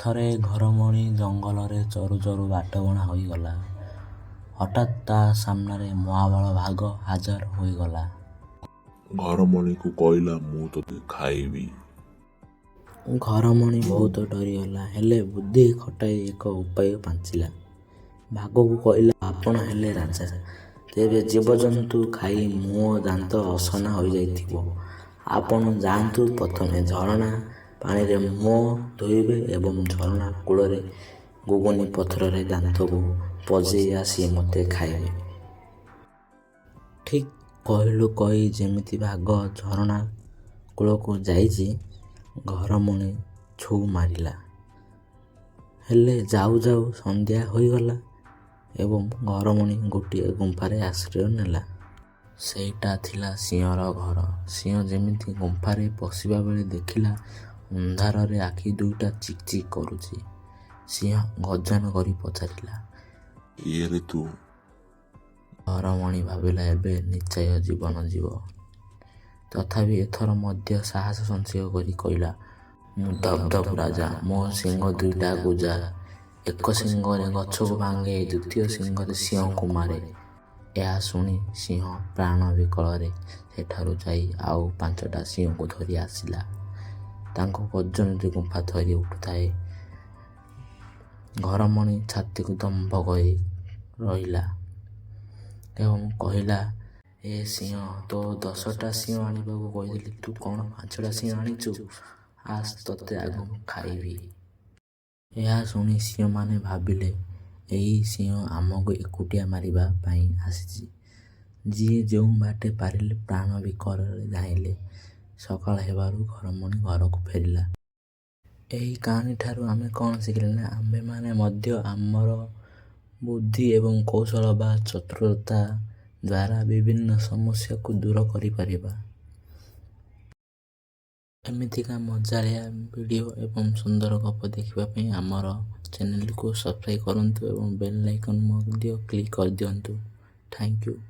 ଥରେ ଘରମଣି ଜଙ୍ଗଲରେ ଚରୁ ଚରୁ ବାଟବଣା ହୋଇଗଲା। ହଠାତ୍ ତା ସାମ୍ନାରେ ମହାବଳ ବାଘ ହାଜର ହୋଇଗଲା। ଘରମଣିକୁ କହିଲା, "ମୁଁ ତୋତେ ଖାଇବି।" ଘରମଣି ବହୁତ ଡରିଗଲା, ହେଲେ ବୁଦ୍ଧି ଖଟାଇ ଏକ ଉପାୟ ପାଞ୍ଚିଲା। ବାଘକୁ କହିଲା, "ଆପଣ ହେଲେ ରାଜା। ତେବେ ଜୀବଜନ୍ତୁ ଖାଇ ମୁହଁ ଦାନ୍ତ ଅସନା ହୋଇଯାଇଥିବ। ଆପଣ ଯାଆନ୍ତୁ, ପ୍ରଥମେ ଝରଣା ପାଣିରେ ମୁହଁ ଧୋଇବେ ଏବଂ ଝରଣା କୂଳରେ ଗୁଗୁନି ପଥରରେ ଦାନ୍ତକୁ ପଜେଇ ଆସି ମୋତେ ଖାଇବେ।" ଠିକ୍ କହିଲୁ କହି ଯେମିତି ବାଘ ଝରଣା କୂଳକୁ ଯାଇଛି, ଘରମଣି ଛୁ ମାରିଲା। ହେଲେ ଯାଉ ଯାଉ ସନ୍ଧ୍ୟା ହୋଇଗଲା ଏବଂ ଘରମଣି ଗୋଟିଏ ଗୁମ୍ଫାରେ ଆଶ୍ରୟ ନେଲା। ସେଇଟା ଥିଲା ସିଂହର ଘର। ସିଂହ ଯେମିତି ଗୁମ୍ଫାରେ ପଶିବାବେଳେ ଦେଖିଲା, ଅନ୍ଧାରରେ ଆଖି ଦୁଇଟା ଚିକ୍ ଚିକ୍ କରୁଛି। ସିଂହ ଗର୍ଜନ କରି ପଚାରିଲା, "କିଏରେ ତୁ?" ଘରମଣି ଭାବିଲା, ଏବେ ନିଶ୍ଚୟ ଜୀବନ ଯିବ। ତଥାପି ଏଥର ମଧ୍ୟ ସାହସ ସଞ୍ଚୟ କରି କହିଲା, "ମୁଁ ଧବଧବ ରାଜା। ମୋ ଶିଙ୍ଗ ଦୁଇଟା ଗୋଜା। ଏକ ଶିଙ୍ଗରେ ଗଛକୁ ଭାଙ୍ଗେ, ଦ୍ୱିତୀୟ ଶିଙ୍ଗରେ ସିଂହକୁ ମାରେ।" ଏହା ଶୁଣି ସିଂହ ପ୍ରାଣ ବିକଳରେ ସେଠାରୁ ଯାଇ ଆଉ ପାଞ୍ଚଟା ସିଂହକୁ ଧରି ଆସିଲା। ତାଙ୍କ ଗର୍ଜନରେ ଗୁମ୍ଫା ଥରି ଉଠୁଥାଏ। ଘରମଣି ଛାତିକୁ ଦମ୍ଭ କରି ରହିଲା ଏବଂ କହିଲା, "ହେ ସିଂହ, ତୋ 10ଟା ସିଂହ ଆଣିବାକୁ କହିଥିଲି, ତୁ କ'ଣ ପାଞ୍ଚଟା ସିଂହ ଆଣିଛୁ? ଆସ୍, ତୋତେ ଆଗ ମୁଁ ଖାଇବି।" ଏହା ଶୁଣି ସିଂହମାନେ ଭାବିଲେ, ଏହି ସିଂହ ଆମକୁ ଏକୁଟିଆ ମାରିବା ପାଇଁ ଆସିଛି। ଯିଏ ଯେଉଁ ବାଟେ ପାରିଲେ ପ୍ରାଣ ବିକଳରେ ଧାଇଁଲେ। ସକାଳ ହେବାରୁ ଘରମଣି ଘରକୁ ଫେରିଲା। ଏହି କାହାଣୀଠାରୁ ଆମେ କ'ଣ ଶିଖିଲେ ନା, ଆମ୍ଭେମାନେ ମଧ୍ୟ ଆମର ବୁଦ୍ଧି ଏବଂ କୌଶଳ ବା ଚତୁରତା ଦ୍ୱାରା ବିଭିନ୍ନ ସମସ୍ୟାକୁ ଦୂର କରିପାରିବା। ଏମିତିକା ମଜାଳିଆ ଭିଡ଼ିଓ ଏବଂ ସୁନ୍ଦର ଗପ ଦେଖିବା ପାଇଁ ଆମର ଚ୍ୟାନେଲକୁ ସବସ୍କ୍ରାଇବ୍ କରନ୍ତୁ ଏବଂ ବେଲ୍ ଆଇକନ୍ ମଧ୍ୟ କ୍ଲିକ୍ କରିଦିଅନ୍ତୁ। Thank you.